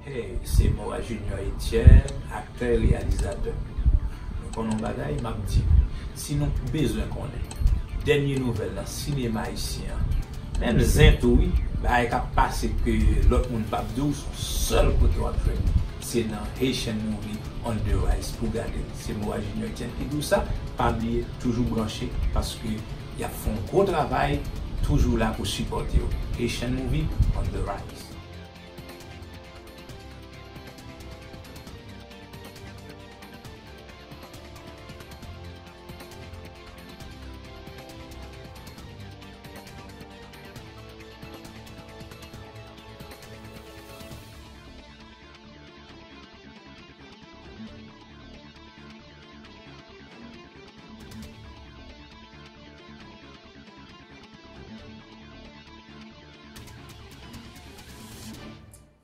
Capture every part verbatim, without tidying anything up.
Hey, se Mora Junior Etienne, aktè, reyalizatè. Nou konn yon bagay, m ap di, si nou bezwen konnen dènye nouvèl nan sinema ayisyen an, menm zen tou wi, bagay k ap pase ke lòt moun p ap di w, se yon sèl kote w ap jwenn, se nan Haitian Movie on the Rise pou gade l. Se Mora Junior Etienne ki di w sa, pa bliye, toujou branche, paske y ap fè yon gwo travay, toujou la pou sipòte w. Haitian Movie on the Rise.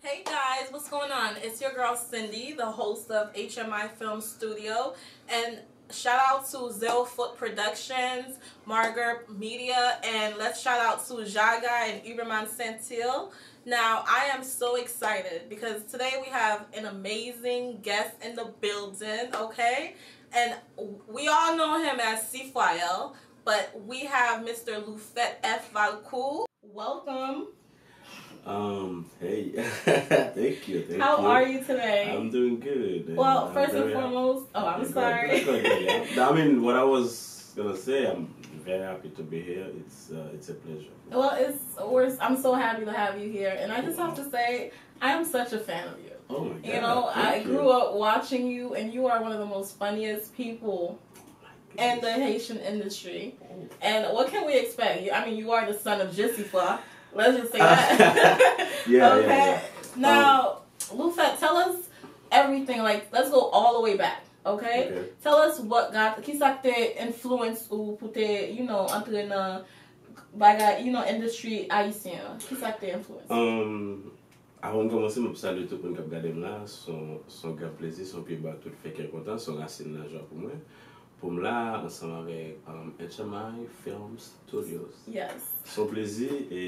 Hey guys, what's going on? It's your girl Cindy, the host of H M I Film Studio, and shout out to Zero Foot Productions, Marger Media, and let's shout out to Jaga and Uberman Santil. Now, I am so excited because today we have an amazing guest in the building, okay? And we all know him as Sifwael, but we have Mister Lufet F. Valcourt. Welcome. Um, hey, thank you, thank How you. are you today? I'm doing good. and Well, I'm first and very happy. foremost, oh, I'm Go ahead, sorry. go ahead, go ahead, yeah. I mean, what I was gonna say, I'm very happy to be here. It's uh, it's a pleasure. Well, it's we're, I'm so happy to have you here, and I just have to say I am such a fan of you. Oh my god! You know, I thank grew you. Up watching you, and you are one of the most funniest people in the Haitian industry. Oh. And what can we expect? You, I mean, you are the son of Jisifwa. Let's just say that. Yeah, Okay. yeah, yeah. Now, Lufet, tell us everything. Like, let's go all the way back. Okay? Okay. Tell us what got, kisa k te influence ou pou te, you know, antre nan bagay, you know, industry ayisyen an. Kisa k te influence? Um, avan m kòmanse, m ap salye tout moun k ap gade m la. Se yon se yon gran plezi, se yon pye bwa tout fè kè kontan, se yon rasin lajwa pou mwen. Pou m la, ansanm avèk um, H M I Film Studios. Yes. Se yon plezi e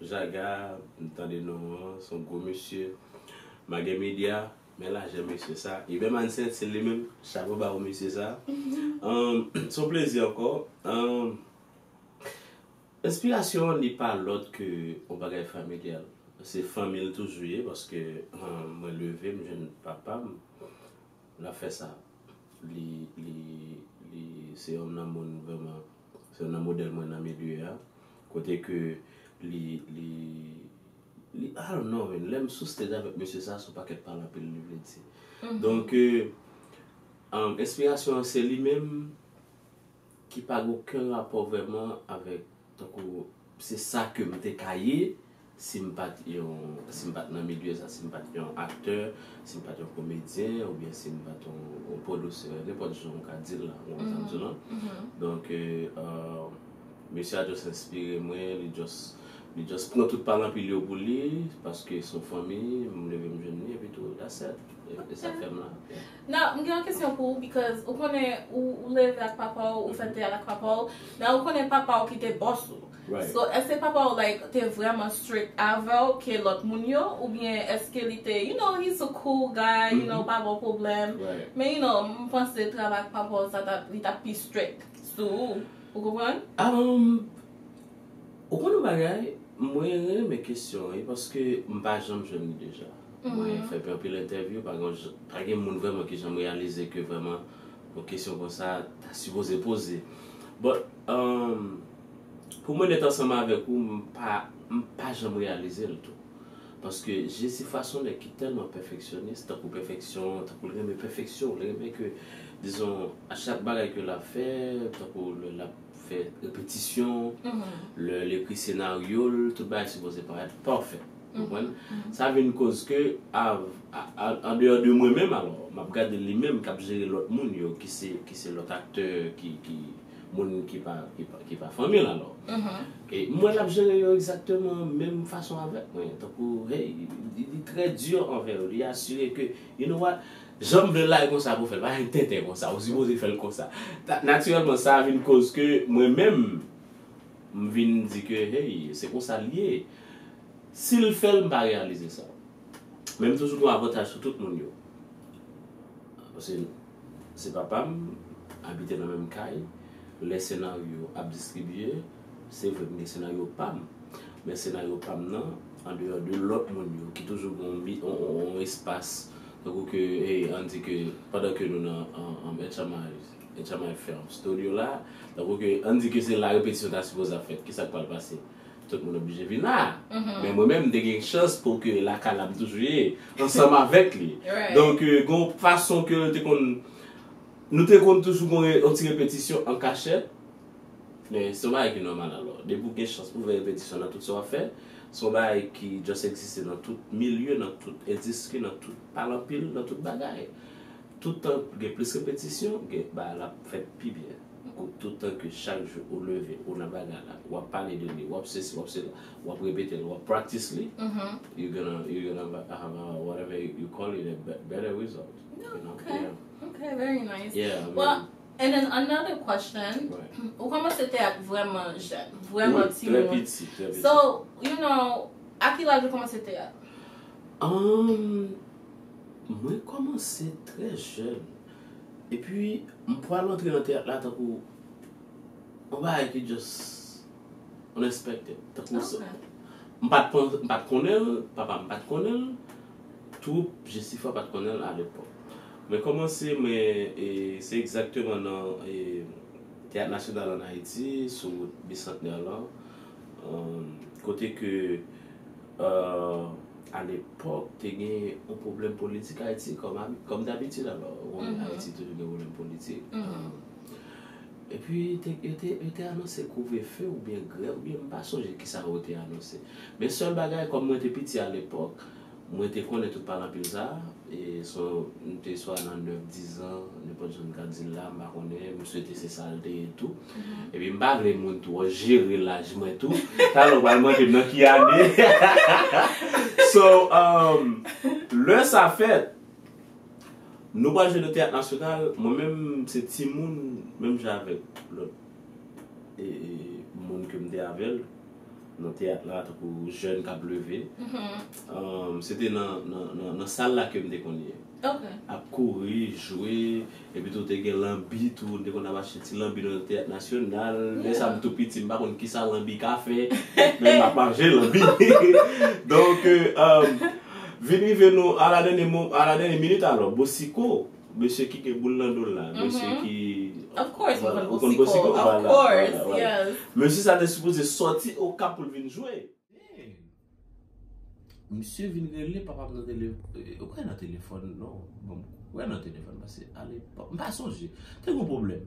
Jaga, m tande non an, se yon gwo mesye. Magè Media, men lajè mesye sa. Iberman Santil li menm, chapo ba ou mesye sa. Um, se yon plezi ankò. Um, enspirasyon an li pa lòt ke yon bagay familyal. Se fanmi l toujou ye, paske um, mwen leve, m jwenn papa m, l ap fè sa. Li, li, li se yonn nan moun vrèman, se yonn nan modèl mwen nan milye a. Kote ke li, li, li, I don't know, man. Lè m sou stage avèk mesye sa, se yon pakèt pale anpil li vle di. Donk, euh, um, enspirasyon an se li menm ki pa gen okenn rapò vrèman avèk, tankou, se sa ke m te ka ye, si m pa t yon, si m pa t nan milye sa, si m pa t yon aktè, si m pa t yon komedyen, oubyen si m pa t yon, yon pwodisè, nenpòt jan ou ka di l la, ou konprann sa m di w lan. Donk, euh, euh, mesye a just enspire mwen, li just, li just pran tout pale anpil yo pou li, paske se yon fanmi, m leve m jwenn li, epi tou, that's it. E, e sa k fè m la. Yeah. Now, m gen yon kesyon pou ou, because ou konnen ou, ou leve ak papa w, ou fè teyat ak papa w. Now, ou konnen papa w ki te bòs ou. Right. So, èske papa w, like, te vrèman strict avè w ke lòt moun yo, oubyen èske li te, you know, he's a cool guy, you know, pa ba w pwoblèm. Right. Men, you know, m panse travay ak papa w, sa t ap, li t ap pi strict sou ou. Ou konprann? Um, ou konn yon bagay, mwen renmen kesyon an, paske m pa janm jwenn li deja. Mwen fè anpil entèvyou, pa gen, pa gen moun vrèman ki janm reyalize ke vrèman yon kesyon konsa ta sipoze poze. But, um, pou mwen nèt ansanm avèk ou, m pa, m pa janm reyalize l tou. Paske Jezi fason nèg ki tèlman pèfeksyonis, tankou pèfeksyon, tankou l renmen pèfeksyon, l renmen ke, dizon, a chak bagay ke l ap fè, tankou lè l ap fè repetisyon, lè l ekri senaryo l, tout bagay sipoze parèt pafè. Ou konprann? Sa vin koz ke, a, a, a, andeyò de mwen menm, alò, m ap gade li menm k ap jere lòt moun yo, ki se, ki se lòt aktè, ki, ki, moun ki pa, ki pa, ki pa fanmi l, alò. E m wè l ap jere yo egzakteman menm fason avèk mwen. Tankou, hey, li, li trè di anvè yo. Li asire ke, you know what, jan m vle l la, e konsa pou fè l. Pa gen tenten konsa. Ou sipoze fè l konsa. Ta, natirèlman, sa vin koz ke mwen menm, m vin di ke, hey, se konsa l ye. Si l fè l, m pa reyalize sa. Men m toujou gen avantaj sou tout moun yo. Paske se papa m, abite nan menm kay, lè senaryo ap distribye, se vre m gen senaryo pa m. Men senaryo pa m nan, andeyò de lòt moun yo ki toujou gen yon mi- yon- yon- yon espas, tankou ke, hey, ann di ke pandan ke nou nan an- an H M I, H M I Film Studio la, tankou ke ann di ke se la repetisyon ta sipoze ap fèt, kisa k pral pase? Tout moun oblije vin la. Men mwen menm, m te gen chans pou ke lakay la m toujou ye, ansanm avèk li. Donk, euh, gen yon fason ke te konn, nou te konn toujou gen yon ti repetisyon an kachèt. Men se yon bagay ki nòmal alò. Depi w gen chans pou fè repetisyon nan tout sa w ap fè, se yon bagay ki just egziste nan tout milye, nan tout endistri, nan tout palanpil, nan tout bagay. Tout tan gen plis repetisyon, gen bagay la ap fèt pi byen. Ou tout tan ke chak jou ou leve, ou nan bagay la, w ap pale de li, w ap sesi, w ap sela, w ap repete l, w ap practice li, you gonna, you gonna have a, whatever you call it, a be- better result. You know? Okay. Yeah. Okay, very nice. Yeah, I mean- Well, and then another question. Right. Ou kòmanse teyat vrèman jèn, vrèman Oui, très timoun. Petit, très petit. So, you know, a ki laj ou kòmanse teyat? Um, mwen kòmanse trè jèn. Epi, m pral antre nan teyat la tankou yon bagay ki just unexpected. Tankou sa. Okay. M pa t pran- m pa t konnen l, papa m pa t konnen l. Twoup Jesifwa pa t konnen l alepòk. Mwen kòmanse, mwen, e, se egzakteman nan e, Teyat Nasyonal ann Ayiti, sou wout Bisantnè la. Um, kote ke, uh, alepòk, te gen yon pwoblèm politik Ayiti, kòm, kòm dabitid, alò, ou konnen Ayiti toujou gen pwoblèm politik. Um, epi, te, yo, te, yo te anonse kouvrefe oubyen grèv, oubyen m pa sonje kisa yo te anonse. Men sèl bagay, kòm mwen te piti alepòk, mwen te konnen tout palanpil sa, e son, m te swa nan nèf, dis an, nenpòt jan n ka di l la, m pa konnen, m swete se sa l te ye tou. Epi m pa vle moun twò jere laj mwen tou, talè w pral mande m nan ki ane. So, um, lè sa fèt, nou pral jwe nan Teyat Nasyonal, mwen menm se timoun, menm jan avèk lòt e, e, moun ke m te avè l nan teyat la, tankou jèn k ap leve. Um, se te nan, nan, nan, nan sal la ke m te konn ye. Okay. Ap kouri, jwe, epi tou te gen lanbi tou, m te konn ap achte ti lanbi nan Teyat Nasyonal. Lè sa m tou piti, m pa konn kisa lanbi ka fè, men m ap manje lanbi. Donk, euh, um, vin rive nou a la dènye mo- a la dènye minit alò, Bosiko, mesye ki gen boul nan do l la, mesye ki Of course, Vwala, mwen ou konn Bosiko. Bosiko? Of Vwala, course, vwala, vwala. Yes. Mesye sa te sipoze sòti Okap pou l vin jwe. Misye vin rele papa m nan telefòn. Ou kwè nan telefòn, non? Bon, ou kwè nan telefòn, paske alepòk, m pa sonje. Te gen pwoblèm.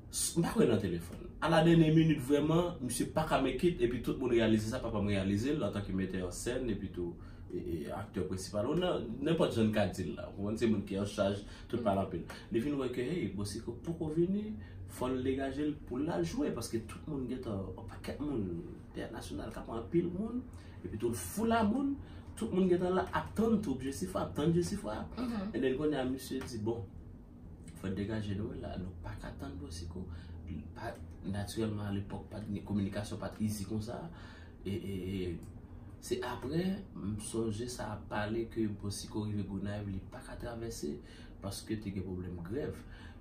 S- M pa kwè nan telefòn. A la dènye minit, vrèman, misye pa ka make it, epi tout moun reyalize sa, papa m reyalize l, antanke metè an sèn, epi tou, e, e, aktè prensipal, ou nan, nenpòt jan n ka di l la. Ou konprann, se moun ki an chaj, tout pale anpil. Li vin wè ke, hey, Bosiko poko vini, fò l degaje l pou l al jwe, paske tout moun gentan, yon pakèt moun, Teyat Nasyonal ka pran anpil moun, epi tou l foul a moun, tout moun gentan la ap tann Twoup Jesifwa, ap tann Jesifwa. And then kounye a misye di, bon, fò n degaje nou la, nou pa ka tann Bosiko. Pa, natirèlman, alepòk, pa t gen kominikasyon, pa t easy konsa. E, e, e, se apre, m sonje sa ap pale ke Bosiko rive Gonayiv, li pa ka travèse, paske te gen pwoblèm grèv.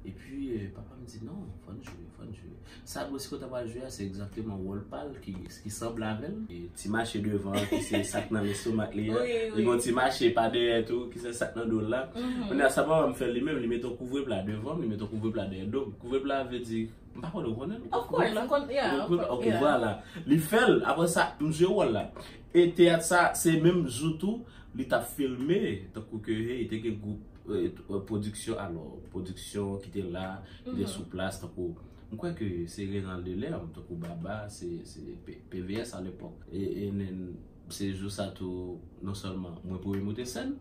Epi, euh, papa m di, non, fò n jwe, fò n jwe. Sa Bosiko ta pral jwe a, se egzakteman wòl pa l ki, ki sanble avè l. E ti mache devan an, ki se sa k nan lestomak li an. Wi, Li wi. gen ti mache pa dèyè tou, ki se sa k nan do l la. Kounye a, sa papa m fè li menm, li mete yon kouvre pla devan m, li mete yon kouvre pla dèyè do m. Kouvre pla vle di, m pa konnen, ou konnen l? Of course, m konn, yeah, of Kouvre pla, course, kouvre yeah. la. Li fè l, apre sa, m jwe wòl la. E teyat sa, se menm jou tou, li t ap filme, tankou ke, hey, te gen gwoup, eh, pwodiksyon, alò, pwodiksyon ki te la, ki te sou plas, tankou, m kwè ke se Renald Delerme, tankou Baba, se, se P- P V S alepòk. E, e nen, se jou sa tou, non sèlman mwen premye moute sèn,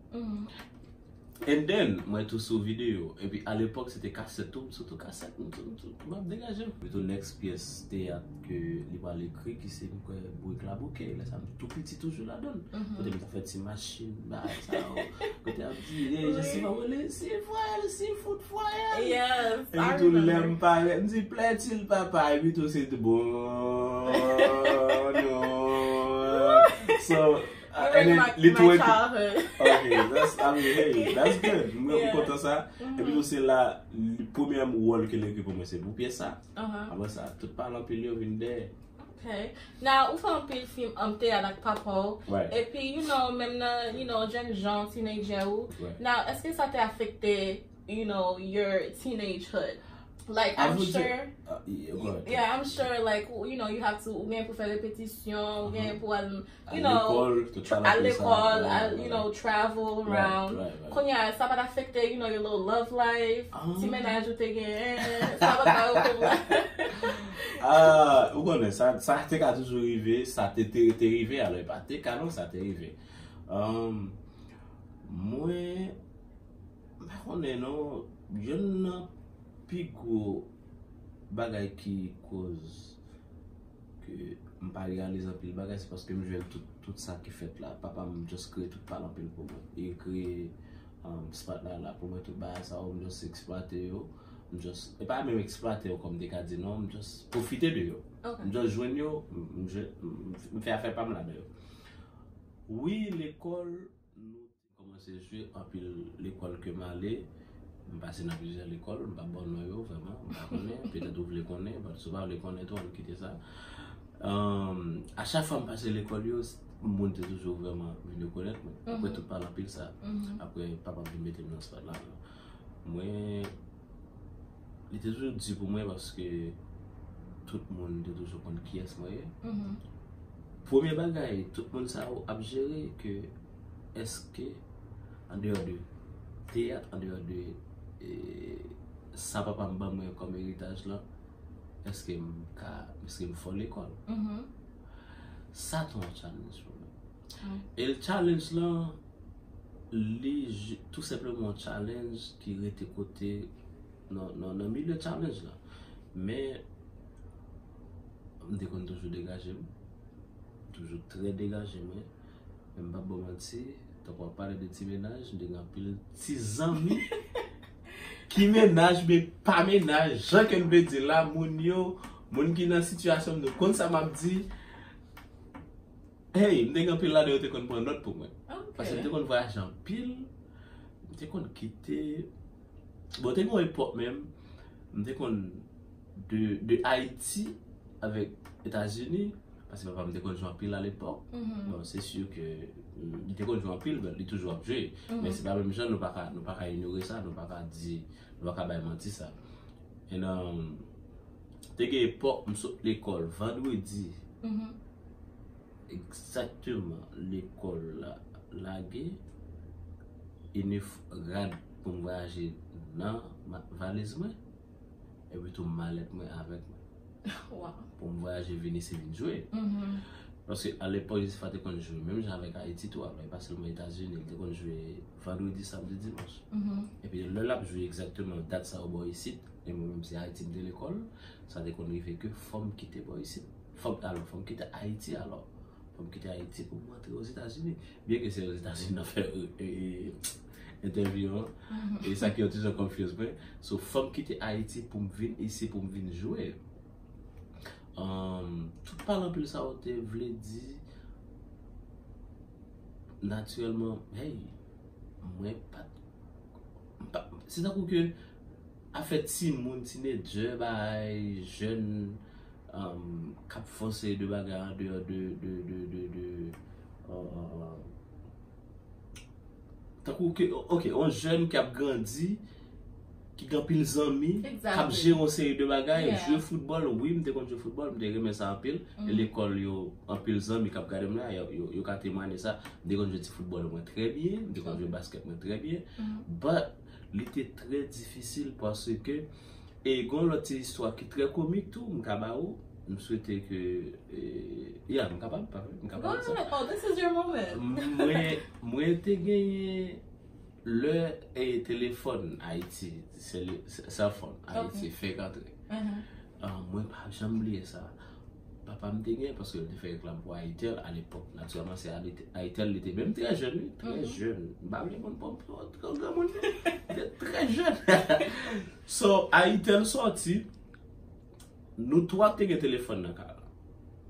and then, mwen tou sou videyo. Epi alepòk, se te kasèt tou, m sou tou kasèt, m tou, m tou, m ap degaje m. Epi tou next pyès teyat ke li pral ekri, ki se, m kwè, Bourik Labouke. Lè sa, m tou piti toujou ladan l. Kote m ta fè ti machin, bagay sa yo. Kote ap di, hey, Jesifwa, rele, si fwayè, si fout fwayè. Yes, I Epi tou lè remember. M parèt, m di, plètil papa, epi tou se te bon, non. So, You were my, my childhood. Okay, that's, I mean, hey, that's good. Mwen kontan sa. Epi tou se la, premye wòl ke l ekri pou mwen se pou pyès sa. Apre sa, tout pale anpil yo vin dèyè. Okay. Now, ou fè anpil fim, um, teyat ak papa w. Epi, you know, menm nan, you know, jèn jan, teenager ou. Now, èske sa te afekte, you know, your teenagehood? Like, I'm sure, yeah, I'm sure, like, you know, you have to, ou gen pou fè repetisyon, ou gen pou al, you know, al lekòl, al, you know, travel around. Kounye a, sa pa t afekte, you know, your little love life, ti mennaj ou te genyen, sa pa t ba yo pwoblèm? Ah, ou konnen, sa, sa te ka toujou rive, sa te, te, te rive, alò, e pa te ka non, sa te rive. Um, mwen, m pa konnen non, youn nan pi gwo bagay ki koz ke m pa reyalize anpil bagay, se paske m jwenn tout, tout sa ki fèt la. Papa m just kreye tout pale anpil pou mwen. Li kreye, um, spot la, la pou mwen, tout bagay sa yo, m just eksplwate yo. M just, e pa menm eksplwate yo kòm m te ka di non, m just pwofite de yo. M just jwenn yo, m, m, m fè afè pa m ladan yo. Wi, lekòl, nou kòmanse jwe anpil lekòl ke m ale. M pase nan plizyè lekòl, m p ap ba w non yo, vrèman, m pa konnen. Petèt ou vle konnen, but si w pa vle konnen tou, ann kite sa. Um, a chak fwa m pase lekòl yo, s-, moun te toujou vrèman vin rekonèt mwen. Apre tout pale anpil sa, apre papa m vin mete m nan spot la. Mwen, li te toujou di pou mwen paske tout moun te toujou konn kiyès mwen ye. Premye bagay, tout moun sa yo ap jere ke èske, andeyò de teyat, andeyò de, e, sa papa m ban mwen kòm eritaj lan, èske m ka, èske m fò lekòl? Sa te yon challenge pou mwen. E l challenge lan, li tou senpleman yon challenge ki rete kote nan, nan, nan milye challenge lan. Men, m te konn toujou degaje m. Toujou trè degaje mwen. Men m p ap ba w manti, tankou w ap pale de ti mennaj, m te gen anpil ti zanmi ki mennaj, men pa mennaj, jan ke n vle di la, moun yo, moun ki nan sitiyasyon m, nou konn sa m ap di. Hey, m te gen anpil ladan yo te konn pran nòt pou mwen. Paske m te konn vwayaje anpil, m te konn kite. Bon, te gen yon epòk menm, m te konn de, de Ayiti avèk Etazini, paske papa m te konn jwe anpil alepòk. Bon, se si ke, mm, li te konn jwe anpil, but li toujou ap jwe. Men se pa menm jan, nou pa ka, nou pa ka inyore sa, nou pa ka di, nou pa ka bay manti sa. And, um, te gen epòk, m sot lekòl vandredi. Egzakteman, lekòl la lage, inif-, rad pou m vwayaje nan ma-, valiz mwen, epi tou malèt mwen avèk mwen. Pou m vwayaje vin isi vin jwe. Paske alepòk, Josefa te konn jwe, menm jan avèk Ayiti tou, alò, e pa sèlman Etazini, li te konn jwe vandredi, samdi, dimanch. Epi lè l ap jwe egzakteman dat sa yo bò isit, e mwen menm se Ayiti m te lekòl, sa te konn rive ke fò m kite bò isit. Fò m, alò, fò m kite Ayiti, alò. Fò m kite Ayiti pou m rantre Ozetazini. Byen ke se Ozetazini n ap fè, e, e, entèvyou an. E sa ki yon ti jan confuse mwen. So, fò m kite Ayiti pou m vin isi, pou m vin jwe. Um, tout pale anpil sa yo te vle di, natirèlman, hey, mwen pa t, m pa, se tankou ke afè timoun, teenager, bay, jèn, um, k ap fè yon seri de bagay andeyò de, de, de, de, de, uh, uh, uh, tankou ke, ok, yon jèn k ap grandi, ki gen anpil zanmi, k ap jere yon seri de bagay, jwe foutbòl, wi, m te konn jwe foutbòl, m te renmen sa anpil. E lekòl yo, anpil zanmi k ap gade m la, yo, yo, yo ka temwanye sa. M te konn jwe ti foutbòl mwen trè byen, m te konn jwe baskèt mwen trè byen. But, li te trè difisil paske, e gen yon lòt ti istwa ki trè komik tou, m ka ba ou. M swete ke, e, yeah, m kapab, pa vre? M kapab di sa. Go ahead. Oh, this is your moment. Mwen, mwen te genyen lè, e, telefòn Ayiti, sèl-, cellphone Ayiti fèk antre. Ah, mwen pa janm bliye sa. Papa m te gen, paske yo te fè reklam pou Ayitel alepòk. Natirèlman, se Ayitel, Ayitel li te menm trè jèn, wi, trè jèn. M pa vle moun pran m pou yon granmoun, li te trè jèn. So, Ayitel sòti, nou twa te gen telefòn nan kay la.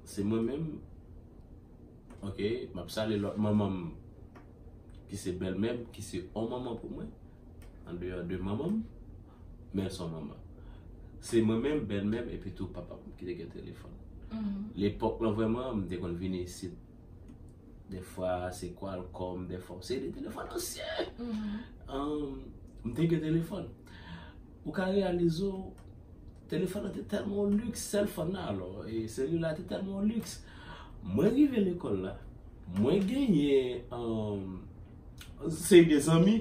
Se mwen menm, Ok, m ap salye lòt manman m, ki se bèlmè m, ki se yon manman pou mwen, andeyò de manman m, men l se yon manman. Se mwen menm, bèlmè m, epi tou papa m ki te gen telefòn. Lepòk lan vrèman, m te konn vini isit. Dèfwa se Qualcomm, dèfwa se de telefòn ansyen. Ann, m te gen telefòn. Ou ka reyalize w, telefòn nan te tèlman yon liks, cell phone nan alò, e selila te tèlman yon liks. Mwen rive lekòl la, mwen genyen, ann, seri de zanmi,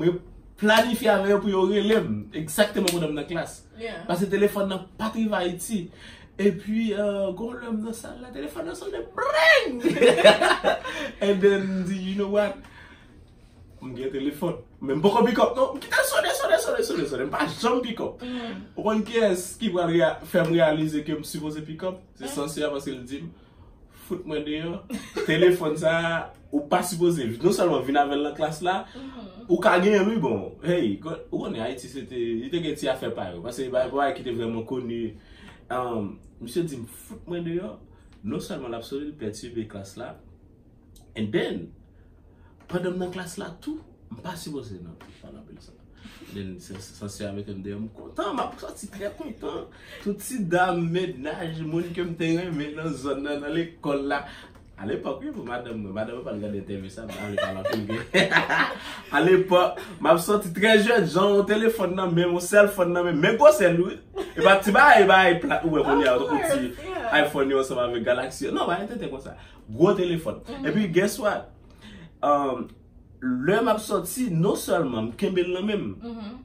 mwen planifye avè yo pou yo rele m, egzakteman pandan m nan klas. Paske telefòn nan pa t rive Ayiti. Epi, euh, gon lè m nan sal la, telefòn nan sonnen, bring! And then, m di, you know what? M gen telefòn. Men m poko pick up, non. M kite l sonnen, sonnen, sonnen, sonnen, sonnen. M pa janm pick up. Ou konn kiyès ki pral rea- fè m reyalize ke m sipoze pick up? Se Sansè a, paske l di m, fout mwen deyò. Telefòn sa a, ou pa sipoze non sèlman vin avè l nan klas la, ou ka genyen l, wi, bon. Hey, ou konnen Ayiti, se te, li te gen ti afè pa yo. Paske bagay ki te vrèman koni. Um, misye di m, fout mwen deyò. Non sèlman l ap sonnen, l pètibe klas la. And then, pandan m nan klas la tou, m pa sipoze nan pale anpil sa. Then, Sansè a mete m deyò, m kontan, m ap sòti trè kontan. Tout ti dam, mennaj, moun ke m te renmen nan zòn nan, nan lekòl la. Alepòk, wi, pou madanm mwen. Madanm mwen pa t gade entèvyou sa, m pa vle pale anpil de. Alepòk, m ap sòti trè jènjan, yon telefòn nan men m, yon cell phone nan men m, men gwosè l, wi. E pa ti bagay, e bagay plat, ou wè kounye a, yon ti iPhone yo ansanm avèk Galaxy yo. Non, pa gen tenten konsa. Gwo telefòn. Epi, guess what? Um, lè m ap sòti, non sèlman m kenbe l nan men m,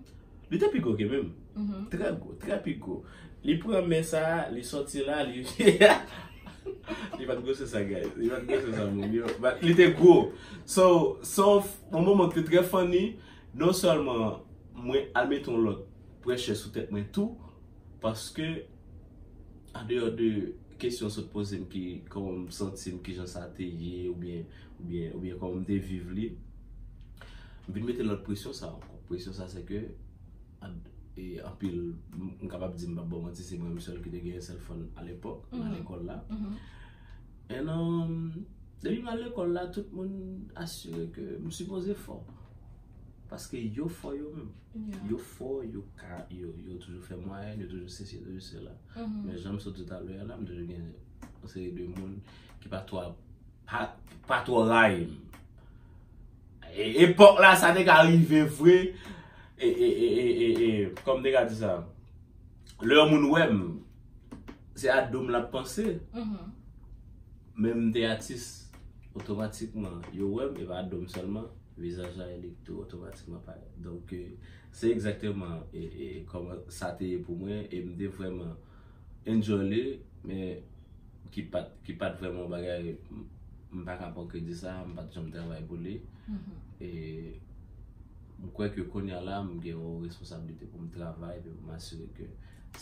li te pi gwo ke men m. Trè gwo, trè pi gwo. Li pran men sa, li sòti la, li, li pa t gwosè sa, guys. Li pa t gwosè sa, moun yo. But li te gwo. So, so, yon moman ki te trè funny, non sèlman mwen al mete yon lòt pressure sou tèt mwen tou, paske, andeyò de kesyon w sot poze m ki, kòman m santi m, kijan sa te ye, oubyen, oubyen, oubyen kòman m te viv li, m vin mete lòt presyon sa ankò. Presyon sa, se ke, an- e anpil, m m kapab di, m p ap ba w manti, se mwen menm sèl ki te gen cell phone alepòk, nan lekòl la. And, um, depi m al lekòl la, tout moun asire ke m sipoze fò. Paske yo fò yo menm. Yo fò, yo ka, yo, yo toujou fè mwayèn, yo toujou sesi, yo toujou sela. Men jan m sot di talè a la, m toujou gen yon seri de moun ki pa twò, pa, pa twò rayi m. E- epòk la, sa te ka rive vre. E, e, e, e, e, e, kòm m te ka di sa, lè yon moun wè m, se a do m l ap panse. Men m te atis, otomatikman, yo wè m, e pa a do m sèlman, vizaj la, li tou otomatikman parèt. Donk, e, se egzakteman, e, e, kòman sa te ye pou mwen, e m te vrèman enjoy li, men ki pa t, ki pa t vrèman yon bagay, m- m pa ka pran kredi sa, m pa t janm travay pou li. E m kwè ke kounye a la, m gen yon responsablite pou m travay, epi pou m asire ke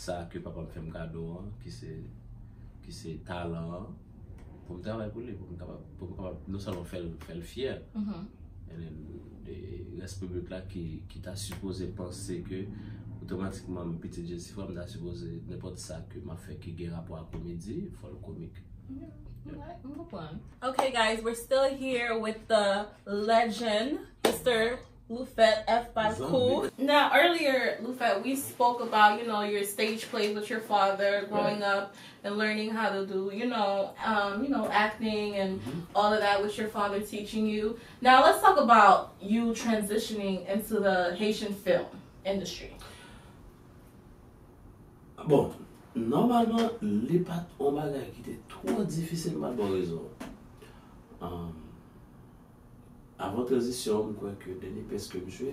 sa ke papa m fè m kado an, ki se, ki se talan an, pou m travay pou li, pou m kapab, pou m kapab non sèlman fè l, fè l fyè, and then, e, rès piblik la ki, ki ta sipoze panse ke otomatikman m pitit Jesifra, m ta sipoze nenpòt sa ke m ap fè ki gen rapò ak komedi, fò l komik. Yeah, m konprann. Okay, guys, we're still here with the legend, Mister Lufet F. Balcou. Now, earlier, Lufet, we spoke about, you know, your stage plays with your father growing up and learning how to do, you know, um, you know, acting and all of that with your father teaching you. Now, let's talk about you transitioning into the Haitian film industry. Bon, nòmalman, li pa t yon bagay ki te twò difisil, m pral ba w rezon. Um, avan tranzisyon an, m kwè ke dènye pyès ke m jwe,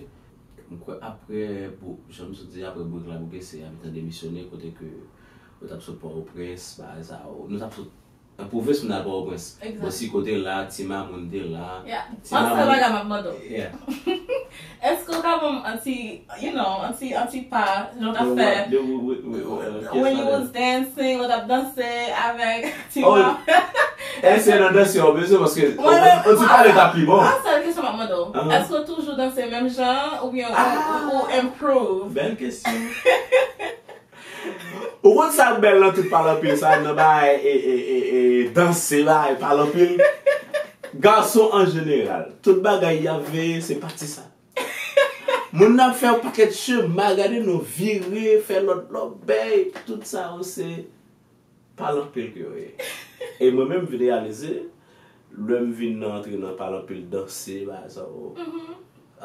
m kwè apre, bon, jan m sot di, apre Bourik Labouke, se Abitan demisyone, kote ke yo t ap sot Pòtoprens, bagay sa yo. Nou t ap sot an pwovens, moun al Pòtoprens. Bò si kote la, Ti Mamoun te la. An sèl bagay m ap mande w. Èske w ka ban m an ti, you know, an ti, an ti pa, jan w t ap fè when you was dancing, lè w t ap danse avèk Ti Mamoun? Èske nan danse w bezwen, paske an ti pale ta pi bon. An sèl kesyon m ap mande w. Èske w toujou danse menm jan oubyen ou, ou improve? Bèl kesyon. Ou konn sa k bèl nan tout pale anpil sa, nan bagay e, e, e, e, danse, bagay pale anpil? Gason an jeneral, tout bagay y ap veye, se pati sa. Moun nan ap fè yon pakèt chema, gade nou vire, fè lòt lòbèy, tout sa yo se pale anpil ke yo ye. E mwen menm, m vin reyalize, lè m vin nan antre nan pale anpil danse, bagay sa yo,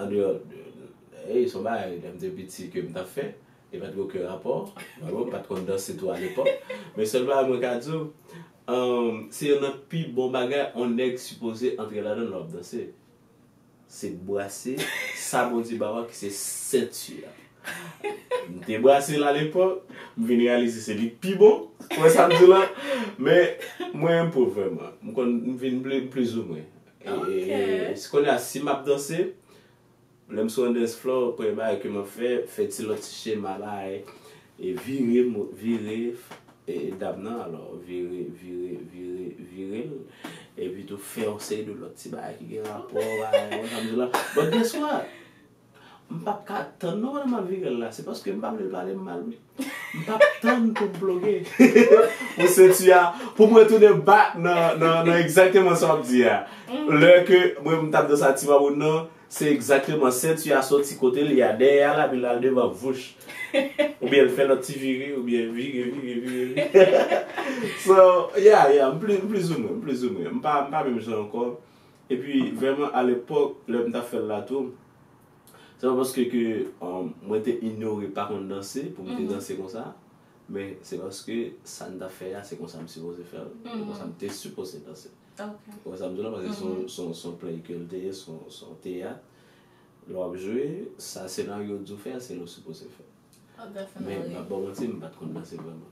andeyò de, e se yon bagay, lè m te piti, ke m t ap fè, e pa t gen okenn rapò. Mwen, m pa t konn danse tou alepòk. Men sèl bagay mwen ka di w, um, se youn nan pi bon bagay yon nèg sipoze antre ladan l lè w ap danse. Se brase sa Bondye ba w a ki se senti a. M te brase l alepòk, m vin reyalize se li k pi bon. Ou wè sa m di w la? Men mwen enpwouv vrèman. M konn, m vin pli, plizoumwen. E, e, e, kounye a, si m ap danse, lè m sou yon dance floor, premye bagay ke m ap fè, fè ti lòt ti chema bagay. E vire, mo- vire, e dam nan, alò, vire, vire, vire, vire l. Epi tou fè yon seri de lòt ti bagay ki gen rapò, bagay, wè sa m di w la. But guess what? M p ap ka tann non pandan m ap vire l la. Se paske m pa vle l pale m mal, wi. M p ap tann pou m bloke. Pou senti a, pou m retounen back nan, nan, nan egzakteman sa w ap di a. Lè ke mwen m t ap danse a ti mamoun nan, se egzakteman senti a soti kote l ye a, dèyè a la, epi l al devan, vouch. Oubyen l fè lòt ti vire, oubyen vire, vire, vire, vire. So, yeah, yeah, m pli, m plizoumwen, m plizoumwen. M pa, m pa menm jan ankò. Epi, vrèman, alepòk, lè m t ap fè l la tou, se pa paske ke, um, mwen te inyore pa konn danse, pou m te danse konsa, men se paske sa m t ap fè a, se konsa m sipoze fè l, se konsa m te sipoze danse. Ou wè sa m di w la, paske se yon, se yon, se yon play ke l te ye, se yon, se yon teyat. Lè w ap jwe, sa senaryo di w fè a, se l ou sipoze fè. Men, m p ap ba w manti, m pa t konn danse vrèman.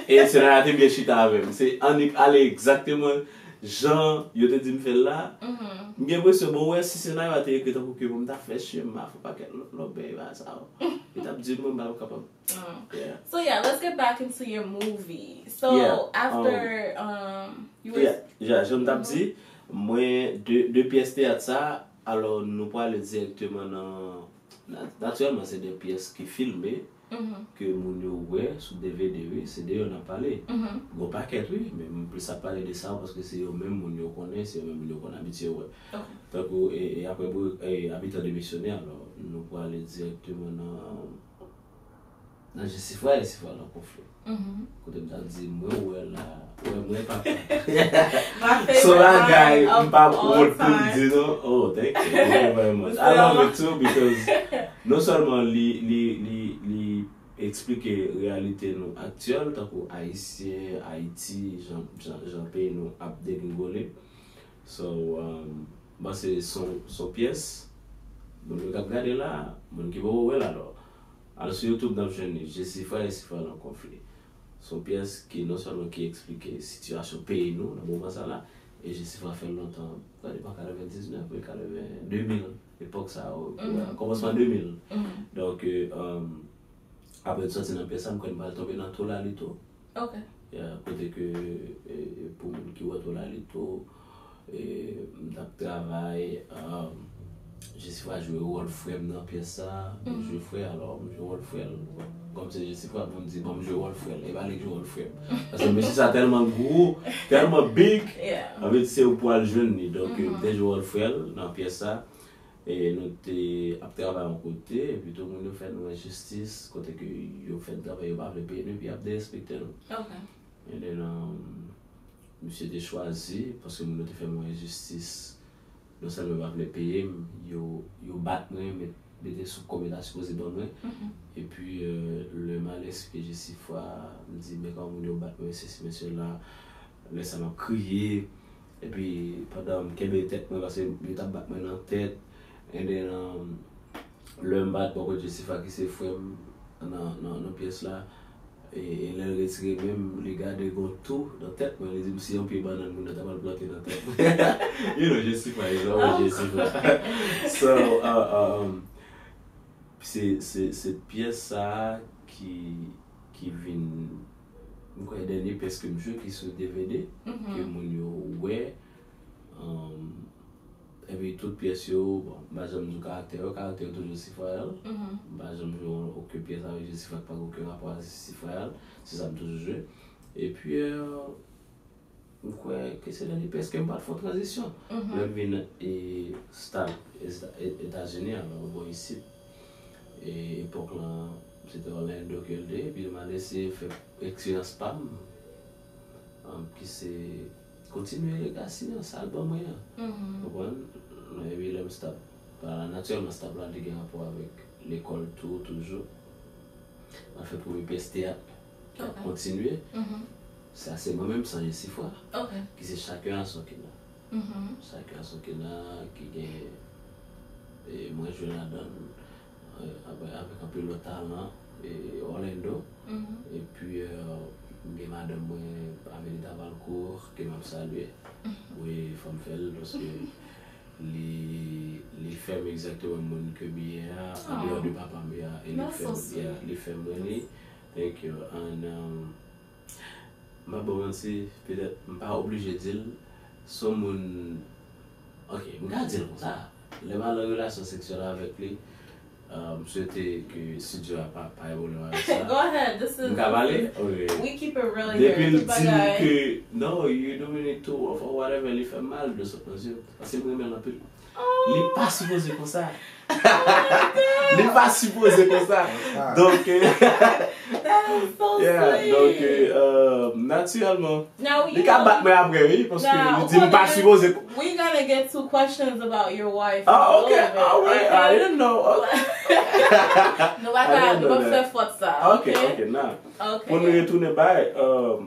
E senaryo a te byen chita avè m. Se annik ale egzakteman jan yo te di m fè l la. M gen enpresyon, bon, wè, si senaryo a te ekri tankou ke pou m ta fè chema, fè pakèt lòt, lòt bagay sa yo. Yo t ap di m, mwen, m pa t ap kapab. Yeah. So yeah, let's get back into your movie. So yeah, after um, um you were yeah, yeah, jan m t ap di, mwen de, de pyès teyat sa, alò nou prale dirèkteman nan, na- natirèlman se de pyès ki filme, ke moun yo wè sou D V D, wi, se de yo n ap pale. Gon pakèt, wi, men m plis ap pale de sa yo paske se yo menm moun yo konnen, se yo menm moun yo konn abitye wè. Tankou, e, e apre, e, Habitant de Missionnaire, alò, nou prale dirèkteman nan, nan Jesifra, Jesifra nan konfli. Kote m t ap di, mwen wè la, wè mwen papa. So bagay, m pa wont pou m di non. Oh, thank you. Thank you very much. I love it too because non sèlman li, li, li, li eksplike reyalite nou aktyèl, tankou Ayisyen, Ayiti, jan, jan, jan peyi nou ap degringole. So, um, m panse se yon, se yon pyès, moun yo k ap gade la, moun ki poko wè l alò. Al sou YouTube, n ap jwenn li, Jesifra, Jesifra nan konfli. Se yon pyès ki non sèlman ki eksplike sitiyasyon peyi nou nan moman sa la, e Jesifra fè l lontan, gade pa katrevendiznèf, wi, katreven, de mil, epòk sa yo, kòmansman de mil. Donk, um, apre n sòti nan pyès sa, m kwè n pral tonbe nan Tolalito. Yeah, kote ke, e, pou moun ki wè Tolalito, e, m t ap travay, um, Jesifra jwe wòl frè m nan pyès sa, m jwe frè, alò m jwe wòl frè l. Kòm se Jesifra, pou m di, bon, m jwe wòl frè l, e pa li k jwe wòl frè m. Paske mesye sa tèlman gwo, tèlman big, anfèt, se ou pral jwenn li. Donk, m te jwe wòl frè l nan pyès sa. E nou te ap travay yon kote, epi tou moun yo fè nou enjistis, kote ke yo fè n travay, yo pa vle peye nou, epi y ap derespekte nou. And then, um, misye te chwazi, paske moun yo te fè m yon enjistis, non sèlman yo pa vle peye m, yo, yo bat mwen, met, mete sou kòb yo ta sipoze ban mwen. Epi, euh, lè m al eksplike Jesifra, m di, men kòman moun yo bat mwen, sesi, men sela, lè sa m ap kriye, epi pandan m kenbe tèt mwen, paske yo t ap bat mwen nan tèt, and then, um, lè m bat bò kote Jesifra ki se frè m nan, nan, nan pyès la, e, e lè l retire men m, li gade gon tou nan tèt mwen, li di m si yon pye bannann moun nan ta pral plante nan tèt mwen. You know, Jesifra is always Jesifra. So, uh, uh, um, se, se, se pyès sa a ki, ki vin, m kwè, dènye pyès ke m jwe ki sou D V D, ke moun yo wè. Um, Epi tout pyès yo, bon, m pa janm di w karaktè yo, karaktè yo toujou Sifrayal. M pa janm jwe yon okenn pyès avèk Jesifra ki pa gen okenn rapò a Sifrayal. Se sa m toujou jwe. Epi, euh, m kwè ke se nan pyès ke m pa t fè yon tranzisyon. Lè m vin e, stab Eta- E- Etazini, alò, bò isit. E epòk lan, se te Orlando ke l te, epi m al eseye fè eksperyans pa m, um, ki se kontinye legasi an, sa l ban mwen an. Konprann? Epi lè m stab, pa, natirèlman, stab la te gen rapò avèk lekòl tou, toujou. M al fè premye pyès teyat, k ap kontinye. Sa se mwen menm, Sanje Sifwa, ki se Chacun a son Kena. Chacun a son Kena, ki gen, e, mwen jwe ladan l, e, avè- avèk anpil lòt talan, e, Orlando. Epi, e, m gen madanm mwen, Amelita Valcourt, ke m ap salye. Wi, fò m fè l, paske li, li fè m egzakteman moun ke m ye a, andeyò de papa m ye a, e li fè m, yeah, li fè mwen li. Thank you. And, um, m pa ba w manti, petèt m pa oblije di l, se yon moun, ok, m ka di l konsa. Lè m al nan relasyon seksyèl avèk li, uh, m swete ke studio a pa, pa gen pwoblèm avèk sa. Go ahead, this is, m ka pale? Ok. We keep it real here. Depi l di m ke, no, you're doing it too rough or whatever, li fè m mal de sot nan zye. Paske m renmen l anpil. Li pa sipoze konsa. Li pa sipoze konsa. Donk, euh, yeah, donk, euh, natirèlman, li ka bat mwen apre, wi, paske li di m pa sipoze. We gonna get to questions about your wife. Ah, ok, alright, I didn't know. Nou pa ka, nou pa fè fòt sa, ok? Ok, ok, nah. Pou nou retounen bay, euh,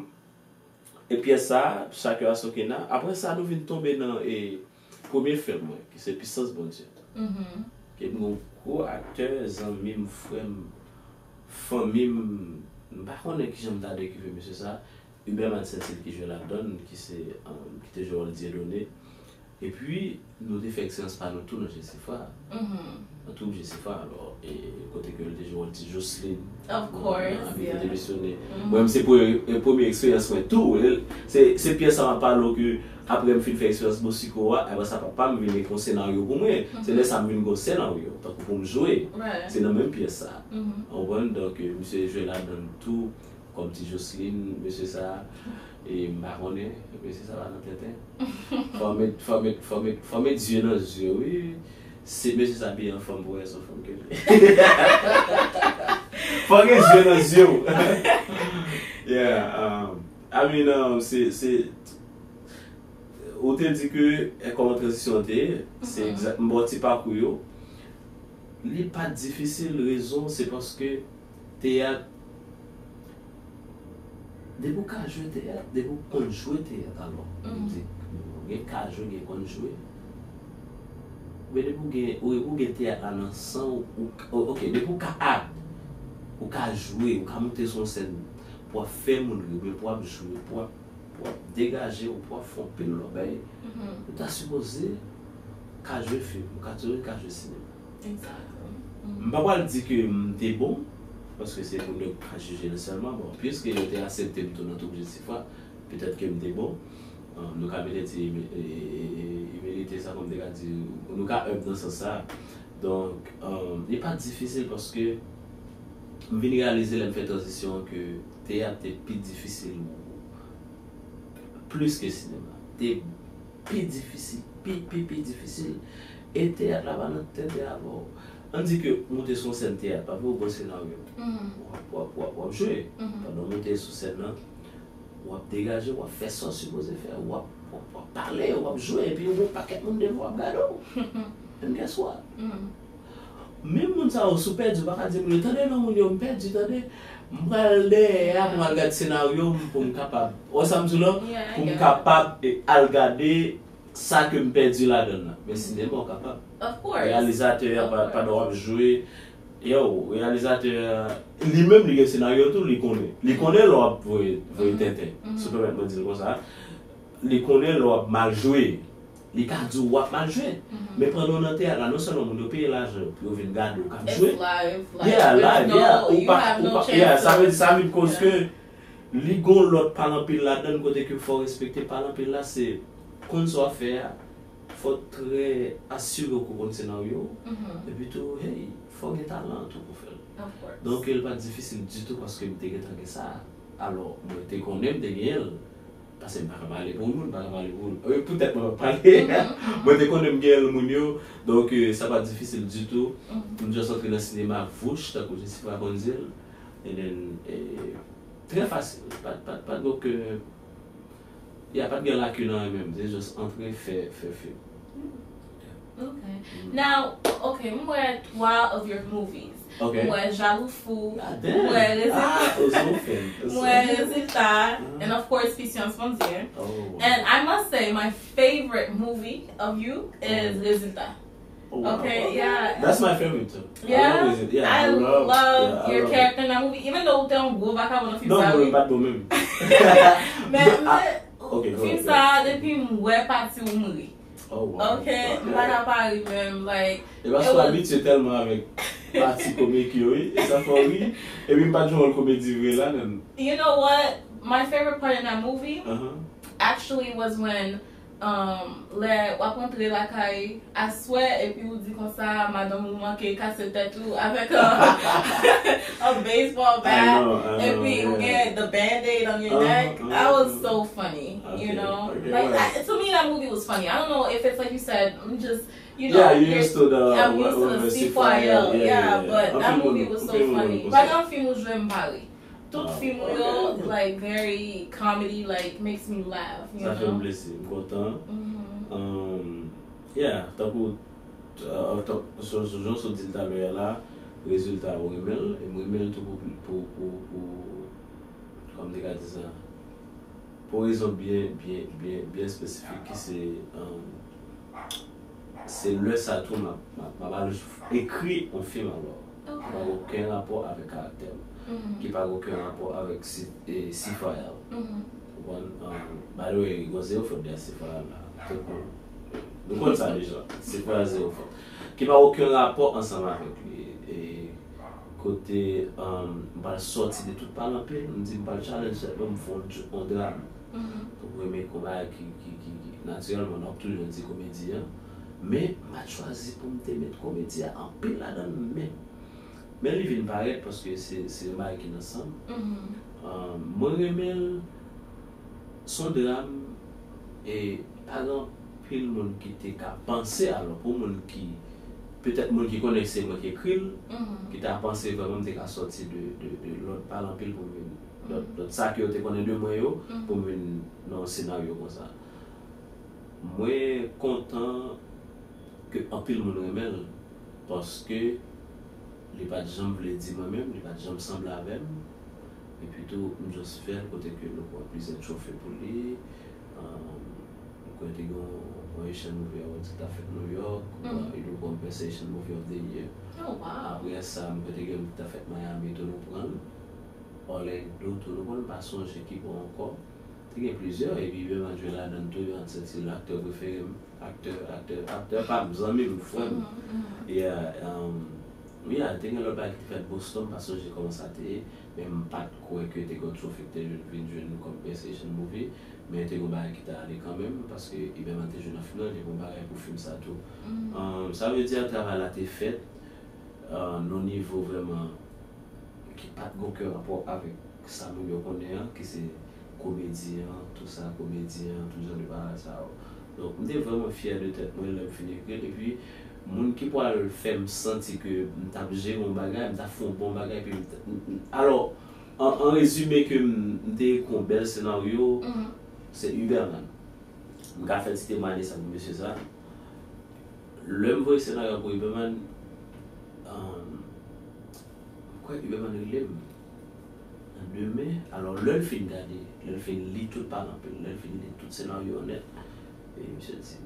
e pyès sa, Chacun a son Kena. Apre sa, nou vin tonbe nan, e, premye fim mwen, ki se Pisans Bondye. Ke m gen yon gwo aktè, zanmi m, frè m, fanmi m, m pa konnen kijan m ta dekri mesye sa. Hubert Madsensil ki jwe ladan l, ki se, um, ki te jwe wòl Dieudonné. Epi, nou te fè eksperyans pa nou tou nan Jesifra. Nan twoup Jesifra, alò, e kote ke l te jwe wòl ti Jocelyn. Of course, yeah. Mwen menm se premye, e, premye eksperyans mwen tou. E, se, se pyès sa m ap pale w ke apre m fin fè eksperyans Bosiko a, apre sa papa m vin ekri yon senaryo pou mwen. Se lè sa m vin gen yon senaryo, tankou pou m jwe. Se nan menm pyès sa. Ou konprann? Donk, e, misye jwe ladan l tou. Kòm ti Jocelyn, mesye sa, e m pa konnen, mesye sa pa nan tenten. Fò met, fò met, fò met, fò met zye nan zye, wi. Se mesye sa pi anfòm pou wè se yon fanm ke l ye. Fò gen zye nan zye w. Yeah, um, I mean, um, se, se, ou te di ke, e, kòman tranzisyon an te ye, se egzak, m ba w ti pakou yo. Li pa t difisil, rezon, se paske teyat, depi w ka jwe teyat, depi w konn jwe teyat, alò, m di, gen ka jwe, gen konn jwe. Men depi w gen, ou, ou gen teyat la nan san w, ou, ok, depi w ka act, ou ka jwe, ou ka monte sou yon sèn pou w ap fè moun ri, oubyen pou w ap jwe, pou w ap pou w ap degaje w, pou w ap fè yon pil lòbèy, ou ta sipoze ka jwe fim, ou ka, ou ka jwe sinema. M pa pral di ke m te bon, paske se pou nèg pa jije nou sèlman. Bon, piske yo te aksepte m tou nan twoup Jesifra, petèt ke m te bon. Um, nou ka mete ti imi- e- e- e- imilite sa, kòm te ka di, nou ka humble nan sans sa. Donk, um, li pa difisil paske m vin reyalize lè m fè tranzisyon ke teyat te pi difisil plis ke sinema. Te pi difisil, pi, pi, pi difisil. E teyat la pa nan tenten avè w. Ann di ke w monte sou yon sèn teyat, pa vre, ou gen senaryo. W ap, w ap, w ap, w ap jwe. Pandan w monte sou sèn nan, w ap degaje, w ap fè sa w sipoze fè, w ap, w ap, w ap pale, w ap jwe, epi yon pakèt moun devan w ap gade w. And guess what? Menm moun sa yo, si w pèdi, ou pa ka di moun yo, "Tande non, moun yo, m pèdi, tande. M pral dèyè a pou m al gad senaryo m, pou m kapab." Ou wè sa m di w la? Pou m kapab, e, al gade sa ke m pèdi ladan l la. Men sinema, ou kapab. Reyalizatè a, pa- pandan w ap jwe, yo, reyalizatè a, li menm, li gen senaryo tou, li konnen. Li konnen lè w ap voye, voye tenten. Si w pèmèt mwen di l konsa. Li konnen lè w ap mal jwe. Li ka di w w ap mal jwe. Men pandan w nan teyat la, non sèlman moun yo peye lajan yo pou yo vin gade w k ap jwe. Yeah, live, yeah, ou pa, ou pa, yeah, sa vle di, sa vin koz ke li gon lòt pale anpil ladan l, kote ke fò w respekte pale anpil la, se konn sa w ap fè a, Fò w trè asire w ke w konn senaryo, epi tou, hey, fò w gen talan tou pou fè l. Donk, li pa t difisil ditou paske m te gentan gen sa. Alò, mwen te konnen m te genyen l. Paske m pa ka pale pou moun, m pa ka pale pou moun. Poutèt mwen p ap pale. Mwen te konnen m genyen l moun yo. Donk, eh, sa pa t difisil ditou. M just antre nan sinema, vouch, tankou Jessica konn di l. And then, eh, trè fasil. Pa t, pa t, pa t gen okenn, ya, pa t gen lakin nan anyen menm. Se just antre, fè, fè fim. Okay. Now, okay, m wè twa of your movies. Okay. M wè Jalou Fou. Ah, damn. M wè Rezilta. Ah, Ozo fan. M wè Rezilta. And of course, Pisyans Bondye. Oh. And I must say, my favorite movie of you is Rezilta. Oh, wow. Okay, yeah. That's my favorite too. Yeah. I love it. Yeah, I love, yeah, I your love it. Character in that movie. Even though ou te yon gwo vakabon nan fim Non, sa, mwen wi. Pat bon menm. Men, Ah, okay, go fim ahead. Sa, depi m wè pati ou m ri. Oh, wow. Okay, m pa ka pa ri menm, like, E paske it w was- abitye tèlman avèk pati komik yo, wi. E sa fè w ri. Epi m pa t jwenn wòl komedi vre la, menm. You know what? My favorite part in that movie Uh-huh. actually was when um, lè w ap rantre lakay aswè epi ou di konsa madanm ou manke kase tèt ou avèk a, a baseball bat, I know, I know, epi ou yeah. Get the band-aid on your Uh-huh, neck. uh-huh, That was uh-huh. So funny, you Okay, know? Okay, Like, well. I, to me, that movie was funny. I don't know if it's like you said, I'm just, you know, Yeah, you you're- used to the I'm what- used to what- the the C four L, C four L, yeah, but An that pil moun- movie was an so pil moun funny. konsa. Pa gen yon fim ou jwe m pa ri. Tout Ah, fim ou okay, yo, okay. Like, very comedy, like, makes me laugh, you Sa fè m know? Plezi, m kontan. Mhm. Um, yeah, tankou, uh, tank- so- so- jan w sot di l talè a la, Rezilta ou renmen l, e m renmen l tou pou, pou, pou, pou, kòman m te ka di sa? Pou rezon byen, byen, byen, byen espesifik ki se, um, se lè sa tou m ap, m ap, m ap al ekri yon fim alò. Ki pa gen okenn rapò avèk karaktè m. Ki pa gen okenn rapò avèk C- e, C four L. Ou konprann? Um, by the way, gon zewo fòt dèyè C four L la. Tout moun. Nou konn sa deja. C four L zewo fòt. Ki pa gen okenn rapò ansanm avèk li. E kote, um, m pral sòti de tout pale anpil, m di m pral challenge tèt mwen, m fè yon dj- yon dram. Ou renmen konba ki, ki, ki, ki, natirèlman, nou ap toujou di komedi an. Men, m pa t chwazi pou m te met komedi a anpil ladan l, men, men li vin parèt paske se, se yon bagay ki nan san m. Um, mwen renmen l, se yon dram, e pa gen anpil moun ki te ka panse, alò, pou moun ki, petèt moun ki konnen se mwen ki ekri l, ki ta panse vrèman m te ka sòti de, de, de lòt pale anpil pou m vin, lòt, lòt sa ke yo te konnen de mwen yo, pou m vin nan yon senaryo konsa. Mwen kontan ke anpil moun renmen l, paske li pa t janm vle di mwen menm, li pa t janm sanble avè m. Epi tou, m just fè l kote ke nou pran plizyè twofe pou li. Um, m kwè te gen yon Asian Movie Awards ki t ap fèt New York, uh, li te pran Best Asian Movie of the Year. Oh, wow. Apre sa, m kwè te gen yon ki t ap fèt Miami tou, nou pran l. Orlando tou, nou pran l, m pa sonje ki bò ankò. Te gen plizyè, epi Iberman jwe ladan l tou, yo an sèt se aktè prefere m. Aktè, aktè, aktè pa m, zanmi m, frè m. Yeah, um, yeah, te gen lòt bagay ki te fèt Boston, m pa sonje kòman sa te ye, men m pa t kwè ke te gen yon twofe ki te jwenn, vin jwenn nou kòm Best Asian Movie, men te gen yon bagay ki te ale kanmenm, paske Iberman te jwe nan fim nan, te gen yon bagay pou fim sa tou. Um, sa vle di, travay la te fèt, uh, nan yon nivo vrèman ki pa t gen okenn rapò avèk sa moun yo konnen an, ki se komedyen, tout sa, komedyen, tout jan de bagay sa yo. Donk, m te vrèman fyè de tèt mwen lè m fin ekri l, epi moun ki pral fè m santi ke m t ap jere yon bagay, m t ap fè yon bon bagay, epi m t, m, m, alò, an, an rezime ke m, m te ekri yon bèl senaryo, se Uberman. M ka fè ti temwayaj sa pou mesye sa. Lè m voye senaryo a pou Uberman, um, m kwè Uberman rele m nan demen. Alò, lè l fin gade, lè l fin li tout pale anpil, lè l fin li tout senaryo an nèt, e misye di,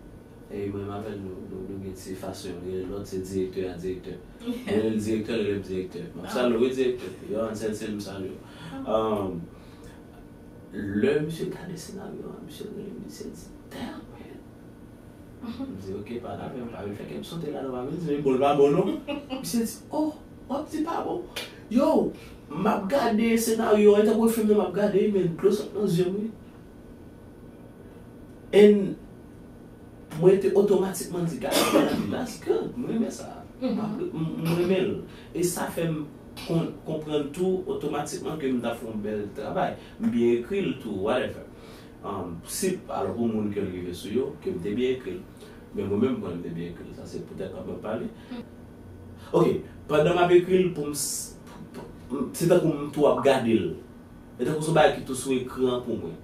e mwen m avè l, nou, nou, nou gen ti fason yon rele lòt, se direktè a, direktè. Mwen rele l direktè, li rele m direktè. M ap salye w, wi, direktè. Yo, an sèl sèl, m salye w. Um, lè misye gade senaryo a, misye rele m, misye di, "Damn, man." M di, "Ok, pale avè m, pa vin fè kè m sote ladan, pa vin di m bon l pa bon non." Misye di, "Oh, w ap di pa bon? Yo, m ap gade senaryo an, e tankou fim nan m ap gade, men dlo sot nan zye m, wi." And Mwen te otomatikman di, "Gade, that's good, mwen renmen sa." M ap- m- Mwen renmen l. E sa fè m kon- konprann tou otomatikman ke m ta fè yon bèl travay. M byen ekri l tou, whatever. Um, si, alò, pou moun ke l rive sou yo, ke m te byen ekri l. Men mwen menm, mwen, m te byen ekri l. Sa se poutèt mwen pale. Ok, pandan m ap ekri l, pou m s- pou- pou- se tankou m tou ap gade l. E tankou se yon bagay ki tou sou ekran pou mwen.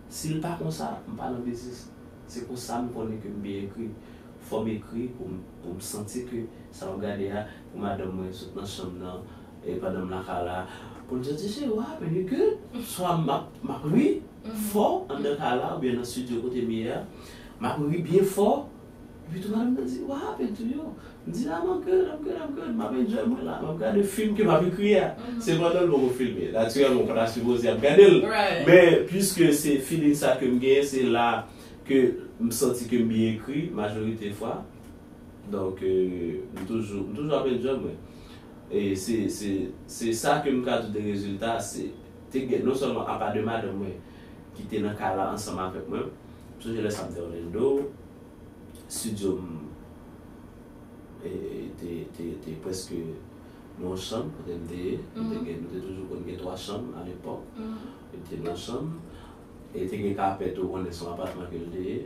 Si l pa konsa, m pa nan biznis. Se konsa m konnen ke m byen ekri. Fò m ekri pou m, pou m santi ke sa w ap gade a, pou madanm mwen sot nan chanm nan, e pandan m lakay la, pou l di, "Cheri, what happened? You good?" Swa m ap, m ap ri fò anndan kay la, oubyen nan estidyo kote m ye a, m ap ri byen fò, epi tou madanm nan di, "What happened to you?" M di, "I'm good, I'm good, I'm good." M ap enjoy mwen la. M ap gade fim ke m ap ekri a. Se pandan l poko filme. Natirèlman, ou pa ta sipoze ap gade l. Men, piske se feeling sa ke m genyen, se la ke m santi ke m byen ekri, majorite fwa. Donk, euh, m toujou, m toujou ap enjoy mwen. E se, se, se sa ke m ka di w de rezilta, se, te gen, non sèlman apa de madanm mwen, ki te nan kay la ansanm avèk mwen. M sonje lè sa m te Orlando, estidyo m, e, te, te, te prèske nan yon chanm kote m te ye. Nou te gen, nou te toujou konn gen twa chanm alepòk. Li te nan yon chanm. E te gen kapè tou, ou konnen se yon apatman ke l te ye.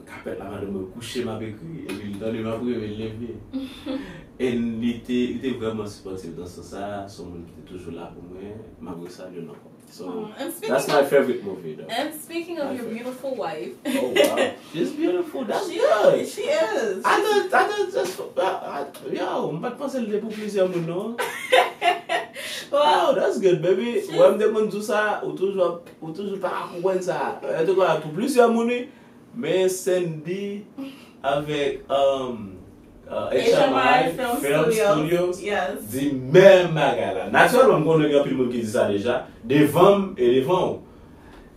Kapèt la, madanm mwen kouche, m ap ekri, epi l tande m ap ri, epi l leve. And li te, li te vrèman sipòtif nan sans sa, se yon moun ki te toujou la pou mwen, m ap resalye l ankò. So, Oh, and speaking that's my of favorite movie, though. And speaking of My your favorite. Beautiful Wife, Oh, wow. She's beautiful. That's she good. She is. I thought, I thought just, I, I, yo, m pa t panse l te pou plizyè moun, non. Wow, that's good, baby. Wè m te konn di w sa, ou toujou, ou toujou pa konprann sa. Antouka, pou plizyè moun, wi. Men Sandy avèk, um, uh, H M I Film Studios di menm bagay la. Natirèlman, m konnen gen anpil moun ki di sa deja, devan m e devan w.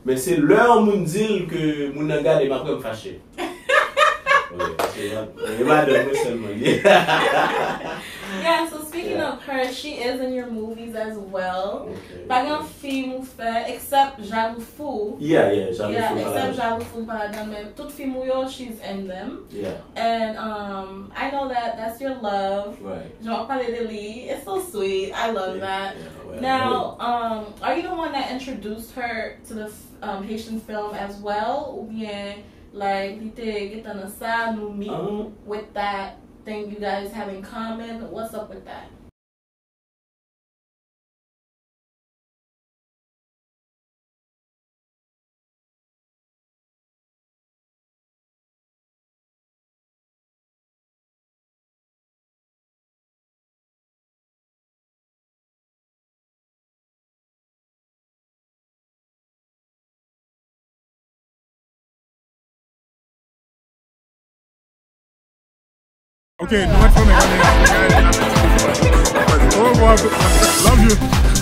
Men se lè yon moun di l ke moun nan gade m apre m fache. Ok, paske e madanm mwen sèlman li ye. Yeah, so speaking of her, she is in your movies as well. Ok. Pa gen fim ou fè, except Jaloux Fou. Yeah, yeah, Jaloux Yeah, Fou pa except ladan. Jaloux Fou pa ladan, men tout fim ou yo, she's in them. Yeah, And um, I know that that's your love. right. Jan w ap pale de li, it's so sweet. I love that. Yeah, well, Now, um, are you the one that introduced her to the f- um, Haitian film as well? Oubyen, like, li te gentan nan sa, nou meet Um, with that thing you guys have in common? What's up with that? Ok, nou mèt fòme gade. Au revoir. Love you.